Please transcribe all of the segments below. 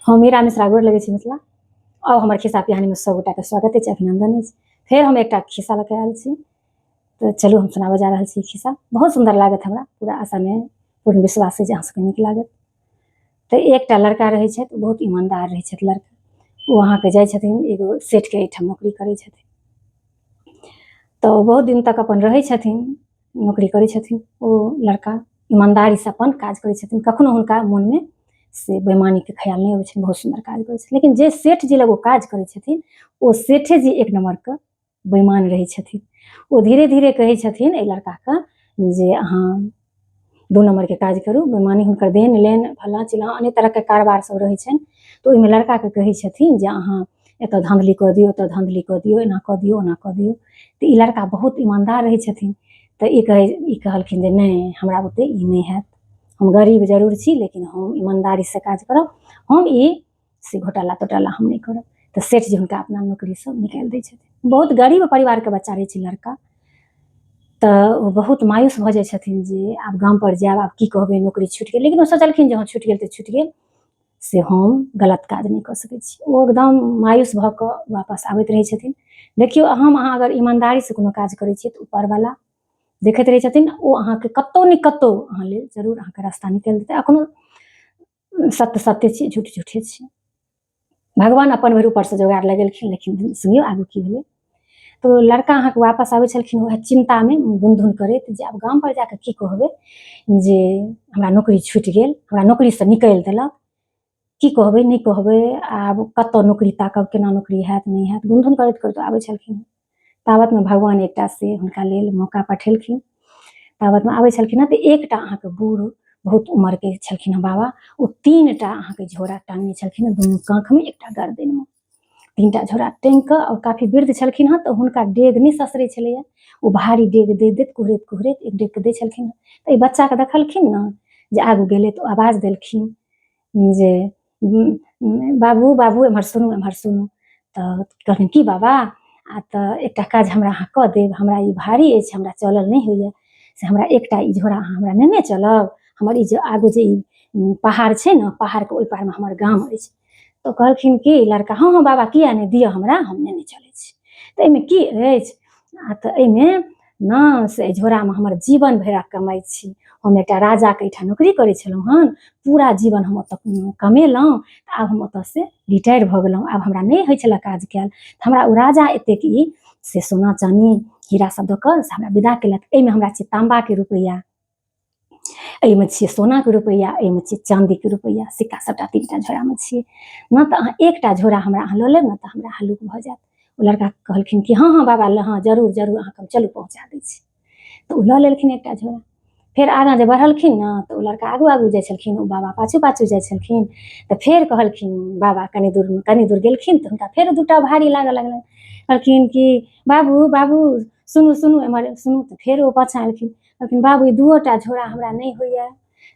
हम मीरा मिश्रा गोर लगै छी मिथिला। आउ हमर खिस्सा पिहानीमे सभगोटाके स्वागत अछि, अभिनंदन अछि। फेर हम एकटा खिस्सा लऽ कऽ आयल छी, तऽ चलू हम सुनाबऽ जा रहल छी खिस्सा। बहुत सुन्दर लागत, हमरा पूरा आशा नहि, पूर्ण विश्वास अछि जे अहाँ सबके नीक लागत। तऽ एकटा लड़का रहै छथि, बहुत ईमानदार रहै छथि लड़का। ओ अहाँके जाइ छथिन एगो सेठके एहिठाम नौकरी करै छथिन। तऽ बहुत दिन तक अपन रहै छथिन, नौकरी करै छथिन। ओ लड़का ईमानदारीसँ अपन काज करै छथिन, कखनो हुनका मोनमे से बेईमानीके ख्याल नहि अबै छनि, बहुत सुन्दर काज करै छथिन। लेकिन जे सेठ जी लग ओ काज करै छथिन, ओ सेठे जी एक नम्बरके बेईमान रहै छथिन। ओ धीरे धीरे कहै छथिन एहि लड़काके जे अहाँ 2 नम्बरके काज करू, बेईमानी हुनकर देन लेन फल्लाँ चिल्लाँ अनेक तरहके कारबार सब रहै छनि। तऽ ओहिमे लड़काके कहै छथिन जे अहाँ एतऽ धाँधली कऽ दियौ, एतऽ धाँधली कऽ दियौ, एना कऽ दियौ, ओना कऽ दियौ। तऽ ई लड़का बहुत ईमानदार रहै छथिन। तऽ ई कहलखिन जे नहि, हमरा बुते ई नहि हैत, हम गरीब जरूर छी लेकिन हम ईमानदारीसँ काज करब, हम ई से घोटाला तोटाला हम नहि करब। तऽ सेठ जी हुनका अपना नौकरीसँ निकालि दै छथिन। बहुत गरीब परिवारके बच्चा रहै छै लड़का, तऽ ओ बहुत मायूस भऽ जाइ छथिन जे आब गामपर जायब, आब की कहबै, नौकरी छुटि गेल। लेकिन ओ सोचलखिन जे हँ छुटि गेल तऽ छुटि गेल, से हम गलत काज नहि कऽ सकै छी। ओ एकदम मायूस भऽ कऽ वापस आबैत रहै छथिन। देखियौ, हम अहाँ अगर ईमानदारीसँ कोनो काज करै छियै तऽ ऊपरवला देखैत रहै छथिन, ओ अहाँके कतहु ने कतहु अहाँ लेल जरूर अहाँके रास्ता निकालि देतै। एखनो सत्य सत्य छियै, झूठ झूठे छियै। भगवान अपन भरि ऊपरसँ जोगाड़ लगेलखिन। लेकिन सुनियौ आगू की भेलै। तऽ लड़का अहाँके वापस आबै छलखिन उएह चिन्तामे गुनधुन करैत जे आब गामपर जाकऽ की कहबै जे हमरा नौकरी छुटि गेल, हमरा नौकरीसँ निकालि देलक, की कहबै नहि कहबै, आब कतऽ नौकरी ताकब, केना नौकरी हैत नहि हैत। गुनधुन करैत करैत आबै छलखिन। ताबतमे भगवान एकटा से हुनका लेल मौका पठेलखिन। ताबतमे आबै छलखिन हँ तऽ एकटा अहाँके बूढ़ बहुत उमरके छलखिन हँ बाबा, ओ 3टा अहाँके झोरा टाँगने छलखिन हँ, दुनू काँखमे एकटा गर्दनमे, 3टा झोरा टाँगि कऽ। आओर काफी वृद्ध छलखिन हँ तऽ हुनका डेग नहि ससरै छलैए, ओ भारी डेग दैत दैत कुहरैत कुहरैत एक डेगके दै छलखिन हँ। तऽ एहि बच्चाके देखलखिन ने जे आगू गेलै तऽ ओ आवाज देलखिन जे बाबू बाबू एम्हर सुनू, एम्हर सुनू। तऽ कहलखिन की बाबा? आ तऽ एकटा काज हमरा अहाँ कऽ देब, हमरा ई भारी अछि, हमरा चलल नहि होइए, से हमरा एकटा ई झोरा अहाँ हमरा नेने चलब, हमर ई जे आगू जे ई पहाड़ छै ने, पहाड़के ओहि पारमे हमर गाम अछि। तऽ कहलखिन कि लड़का, हँ हँ बाबा किया नहि, दिअ हमरा, हम नेने चलै छी। तऽ एहिमे की अछि? आ तऽ एहिमे ने से एहि झोरामे हमर जीवन भरिक कमाइ छी, हम एकटा राजाके एहिठाम नौकरी करै छलहुँ हन, पूरा जीवन हम ओतऽ कमेलहुँ, तऽ आब हम ओतऽसँ रिटायर भऽ गेलहुँ, आब हमरा नहि होइ छलै काज कयल, तऽ हमरा ओ राजा एतेक ई से सोना चानी हीरा सब दऽ कऽ से हमरा विदा केलक। एहिमे हमरा छै ताम्बाके रुपैआ, एहिमे छियै सोनाके रुपैआ, एहिमे छियै चाँदीके रुपैआ, सिक्का सबटा 3टा झोरामे छियै ने, तऽ अहाँ एकटा झोरा हमरा अहाँ लऽ लेब ने तऽ हमरा हल्लुक भऽ जायत। ओ लड़का कहलखिन कि हँ हँ बाबा, हँ जरूर जरूर, अहाँके हम चलू पहुँचा दै छी। तऽ ओ लऽ लेलखिन एकटा झोरा। फेर आगाँ जे बढ़लखिन ने तऽ ओ लड़का आगू आगू जाइ छलखिन, ओ बाबा पाछू पाछू जाइ छलखिन। तऽ फेर कहलखिन बाबा, कनि दूर गेलखिन तऽ हुनका फेर 2टा भारी लागऽ लगलनि। कहलखिन कि बाबू बाबू सुनू सुनू एम्हर सुनू। तऽ फेर ओ पाछाँ एलखिन, कहलखिन बाबू ई 2टा झोरा हमरा नहि होइए,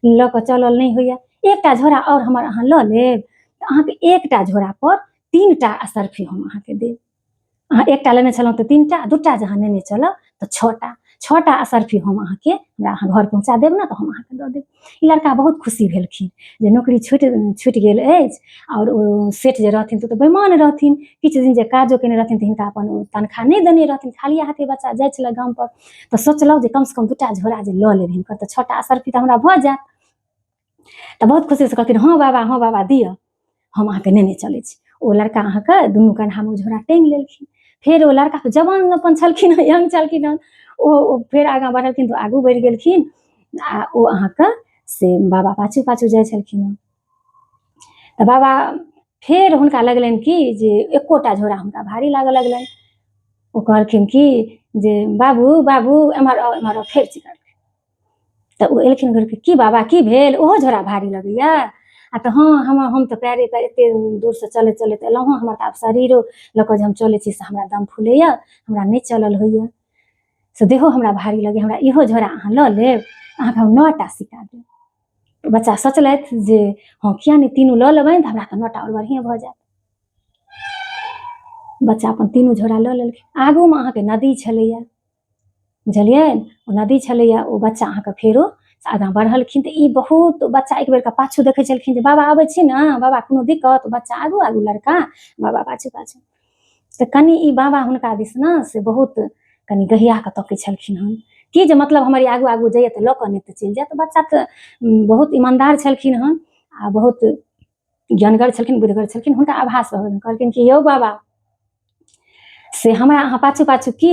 लऽ कऽ चलल नहि होइए, एकटा झोरा आओर हमर अहाँ लऽ लेब तऽ अहाँके एकटा झोरापर 3टा असर्फी हम अहाँके देब। अहाँ एकटा लेने छलहुँ तऽ 3टा, 2टा जे अहाँ नेने चलब तऽ 6टा असर्फी हम अहाँके, हमरा अहाँ घर पहुँचा देब ने तऽ हम अहाँके दऽ देब। ई लड़का बहुत खुशी भेलखिन जे नौकरी छुटि गेल अछि। आओर ओ सेठ जे रहथिन तऽ बेईमान रहथिन, किछु दिन जे काजो केने रहथिन तऽ हिनका अपन ओ तनख्वाह नहि देने रहथिन, खाली हाथे बच्चा जाइ छलै गामपर। तऽ सोचलहुँ जे कमसँ कम 2टा झोरा जे लऽ लेब हिनकर तऽ 6टा असर्फी तऽ हमरा भऽ जायत। तऽ बहुत खुशीसँ कहलखिन हँ बाबा, हँ बाबा दिअ, हम अहाँके नेने चलै छी। ओ लड़का अहाँके दुनू कन्हामे झोरा टाँगि लेलखिन। फेर ओ लड़का तऽ जवान अपन छलखिन हँ, यंग छलखिन हँ, ओ फेर आगाँ बढ़लखिन तऽ आगू बढ़ि गेलखिन आ ओ अहाँके से बाबा पाछू पाछू जाइ छलखिन हँ। तऽ बाबा फेर हुनका लगलनि कि जे एकोटा झोरा हुनका भारी लागऽ लगलनि। ओ कहलखिन कि जे बाबू बाबू एम्हर आउ, एम्हर आउ, फेर चिकरलखिन। तऽ ओ एलखिन घुरिके, की बाबा की भेल, ओहो झोरा भारी लगैया? आ तऽ हँ, हम तऽ पैरे पैर एते दूरसँ चलैत चलैत एलहुँ हँ, हमर तऽ आब शरीरो लऽ कऽ जे हम चलै छी से हमरा दम फूलैया, हमरा नहि चलल होइया, से देहो हमरा भारी लगैया, हमरा इहो झोरा अहाँ लऽ लेब, अहाँके हम 9टा सिक्का देब। बच्चा सोचलथि जे हँ किया नहि तीनू लऽ लेबनि तऽ हमरा तऽ 9टा आओर बढ़िएँ भऽ जायत। बच्चा अपन तीनू झोरा लऽ लेलखिन। आगूमे अहाँके नदी छलैया, बुझलियै, ओ नदी छलैया। ओ बच्चा अहाँके फेरो आगाँ बढ़लखिन तऽ ई बहुत बच्चा एक बेरके पाछू देखै छलखिन जे बाबा आबै छी ने बाबा कोनो दिक्कत बच्चा आगू आगू लड़का बाबा पाछू पाछू तऽ कनि ई बाबा हुनका दिस ने से बहुत कनि गहिया कऽ तकै छलखिन हन की जे मतलब हमर ई आगू आगू जाइए तऽ लऽ कऽ नहि तऽ चलि जायत बच्चा तऽ बहुत ईमानदार छलखिन हन आ बहुत ज्ञानगर छलखिन बुधिगर छलखिन हुनका आभास भऽ गेलनि कहलखिन कि यौ बाबा से हमरा अहाँ पाछू पाछू की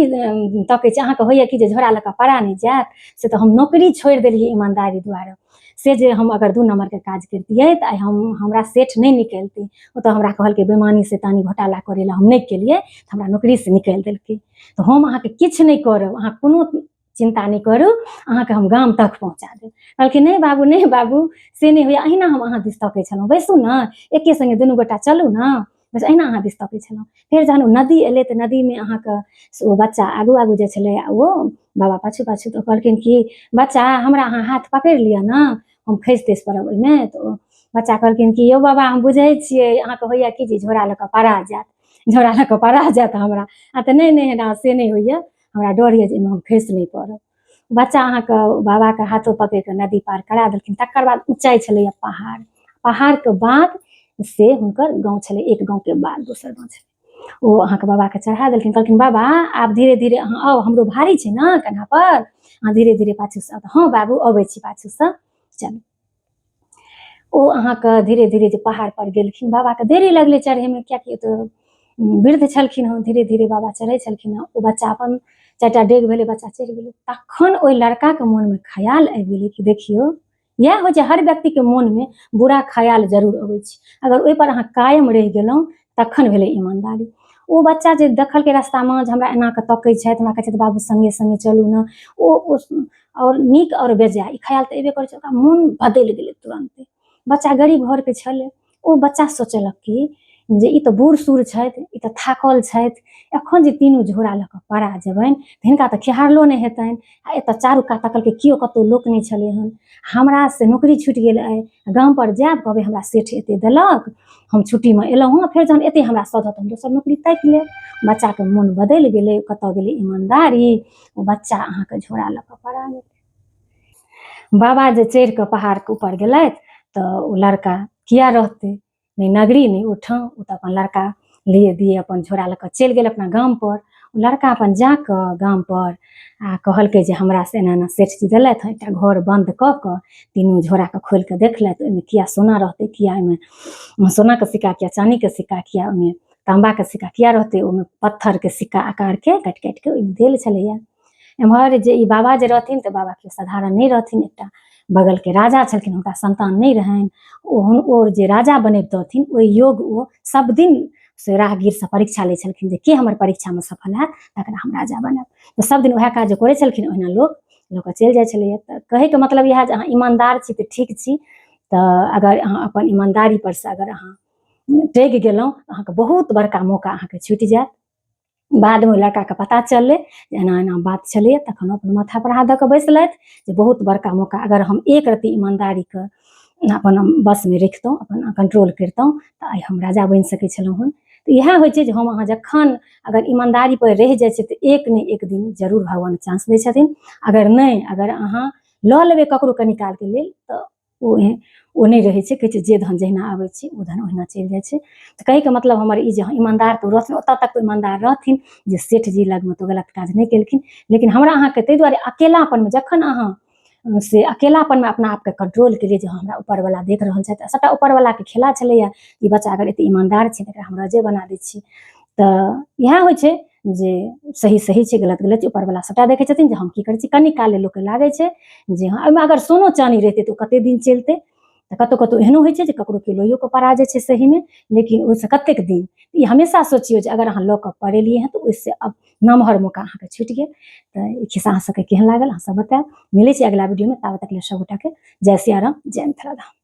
तकै छी अहाँके होइए कि जे झोरा लऽ कऽ पड़ा नहि जायत से तऽ हम नौकरी छोड़ि देलियै ईमानदारी दुआरे से जे हम अगर 2 नम्बरके काज करितियै तऽ आइ हम हमरा सेठ नहि निकलतै ओतऽ हमरा कहलकै बेमानी शैतानी घोटाला करै लए हम नहि केलियै तऽ हमरा नौकरीसँ निकालि देलकै तऽ हम अहाँके किछु नहि करब अहाँ कोनो चिन्ता नहि करू अहाँके हम गाम तक पहुँचा देब कहलखिन नहि बाबू नहि बाबू से नहि होइए अहिना हम अहाँ दिस तकै छलहुँ बैसू ने एके सङ्गे दुनू गोटा चलू ने बस अहिना अहाँ दिस तकै छलहुँ फेर जहन ओ नदी एलै तऽ नदीमे अहाँके से ओ बच्चा आगू आगू जाइ छलै आ ओ बाबा पाछू पाछू तऽ कहलखिन कि बच्चा हमरा अहाँ हाथ पकड़ि लिअ ने हम खसि तसि पड़ब ओहिमे तऽ ओ बच्चा कहलखिन कि यौ बाबा हम बुझै छियै अहाँके होइए कि जे झोरा लऽ कऽ पड़ा जायत झोरा लऽ कऽ पड़ा जायत हमरा आ तऽ नहि नहि हमरा से नहि होइए हमरा डर यऽ जे एहिमे हम खसि नहि पड़ब बच्चा अहाँके बाबाके हाथो पकड़ि कऽ नदी पार करा देलखिन तकर बाद ऊँचाइ छलैया पहाड़ पहाड़के बाद से हुनकर गाँव छलै एक गाँवके बाद दोसर गाँव छलै ओ अहाँके बाबाके चढ़ा देलखिन कहलखिन बाबा आब धीरे धीरे अहाँ आउ हमरो भारी छै ने कन्हा पर अहाँ धीरे धीरे पाछूसँ आउ हँ बाबू अबै छी पाछूसँ चलू ओ अहाँके धीरे धीरे जे पहाड़ पर गेलखिन बाबाके देरी लगलै चढ़ैमे कियाकि ओ तऽ वृद्ध छलखिन हँ धीरे धीरे बाबा चढ़ै छलखिन हँ ओ बच्चा अपन 4टा डेग भेलै बच्चा चढ़ि गेलै तखन ओहि लड़काके मोनमे ख्याल आबि गेलै कि देखियौ इएह होइ छै हर व्यक्तिके मोनमे बुरा ख्याल जरूर अबै छै अगर ओहिपर अहाँ कायम रहि गेलहुँ तखन भेलै ईमानदारी ओ बच्चा जे देखलकै रास्तामे जे हमरा एना कऽ तकै छथि हमरा कहै छथि बाबू सङ्गे सङ्गे चलू ने ओ आओर नीक आओर बेजाय ई ख्याल तऽ एबे करै छै ओकरा मोन बदलि गेलै तुरन्ते बच्चा गरीब घरके छलै ओ बच्चा सोचलक कि जे ई तऽ बूढ़ सूढ़ छथि ई तऽ थाकल छथि एखन जे तीनू झोरा लऽ कऽ पड़ा जेबनि तऽ हिनका तऽ खेहारलो नहि हेतनि आ एतऽ चारू कात तकलकै केओ कतहु लोक नहि छलै हन हमरा से नौकरी छुटि गेल अइ गामपर जायब कहबै हमरा सेठ एते देलक हम छुट्टीमे एलहुँ हँ फेर जहन एते हमरा सधत हम दोसर नौकरी ताकि लेब बच्चाके मोन बदलि गेलै कतऽ गेलै ईमानदारी ओ बच्चा अहाँके झोरा लऽ कऽ पड़ा गेल बाबा जे चढ़ि कऽ पहाड़के ऊपर गेलथि तऽ ओ लड़का किया रहतै नहि नगरी नहि ओ ठाम ओ तऽ अपन लड़का लिए दिए अपन झोरा लऽ कऽ चलि गेल अपना गामपर ओ लड़का अपन जाकऽ गामपर आ कहलकै जे हमरा से एना एना सेठजी देलथि हँ एकटा घर बन्द कऽ कऽ तीनू झोराके खोलि कऽ देखलथि ओहिमे किया सोना रहतै किया ओहिमे सोनाके सिक्का किया चानीके सिक्का किया ओहिमे ताम्बाके सिक्का किया रहतै ओहिमे पत्थरके सिक्का आकारके काटि काटि कऽ ओहिमे देल छलैया एम्हर जे ई बाबा जे रहथिन तऽ बाबा केओ साधारण नहि रहथिन एकटा बगलके राजा छलखिन हुनका संतान नहि रहनि ओ ओ जे राजा बनेबतथिन ओहि योग ओ सब दिन से राहगीरसँ परीक्षा लै छलखिन जे के हमर परीक्षामे सफल हैत तकरा हम राजा बनायब तऽ सब दिन उएह काज करै छलखिन ओहिना लोक लऽ कऽ चलि जाइ छलैया तऽ कहैके मतलब इएह जे अहाँ ईमानदार छी तऽ ठीक छी तऽ अगर अहाँ अपन ईमानदारी पर से अगर अहाँ टगि गेलहुँ अहाँके बहुत बड़का मौका अहाँके छुटि जायत बादमे ओहि लड़काके पता चललै जे एना एना बात छलैए तखन अपन माथापर हाथ दऽ कऽ बैसलथि जे बहुत बड़का मौका अगर हम एक रत्ती ईमानदारीके अपन बसमे रखितहुँ अपन कंट्रोल करितहुँ तऽ आइ हम राजा बनि सकै छलहुँ हँ तऽ इएह होइ छै जे हम अहाँ जखन अगर ईमानदारीपर रहि जाइ छियै तऽ एक ने एक दिन जरूर भगवान चांस दै छथिन अगर नहि अगर अहाँ लऽ लेबै ककरो कनि कालके लेल तऽ ओ ओ नहि रहै छै कहै छै जे धन जहिना आबै छै ओ धन ओहिना चलि जाइ छै तऽ कहैके मतलब हमर ई जे ईमानदार तऽ रहथिन ओतऽ तक ईमानदार रहथिन जे सेठ जी लगमे तऽ गलत काज नहि केलखिन लेकिन हमरा अहाँके ताहि दुआरे अकेलापनमे जखन अहाँ से अकेलापनमे अपना आपके कंट्रोल केलियै जे हमरा ऊपरवला देख रहल छथि सभटा ऊपरवलाके खेला छलैए ई बच्चा अगर एते ईमानदार छै तऽ एकरा हम राजे बना दै छी तऽ इएह होइ छै जे सही सही छै गलत गलत छै ऊपरवला सभटा देखै छथिन जे हम की करै छी कनि काल लोकके लागै छै जे हँ ओहिमे अगर सोनो चानी रहितै तऽ ओ कते दिन चलितै तऽ कतहु कतहु एहनो होइ छै जे ककरो केओ लइयो कऽ पड़ा जाइ छै सहीमे लेकिन ओहिसँ कतेक दिन ई हमेशा सोचियौ जे अगर अहाँ लऽ कऽ पड़ेलियै हँ तऽ ओहिसँ आब नमहर मौका अहाँके छुटि गेल तऽ ई खिस्सा अहाँ सबके केहन लागल अहाँ सब बतायब मिलै छै अगिला वीडियोमे ताबत तक लेल सब गोटाके जय सियाराम जय मिथिला धाम।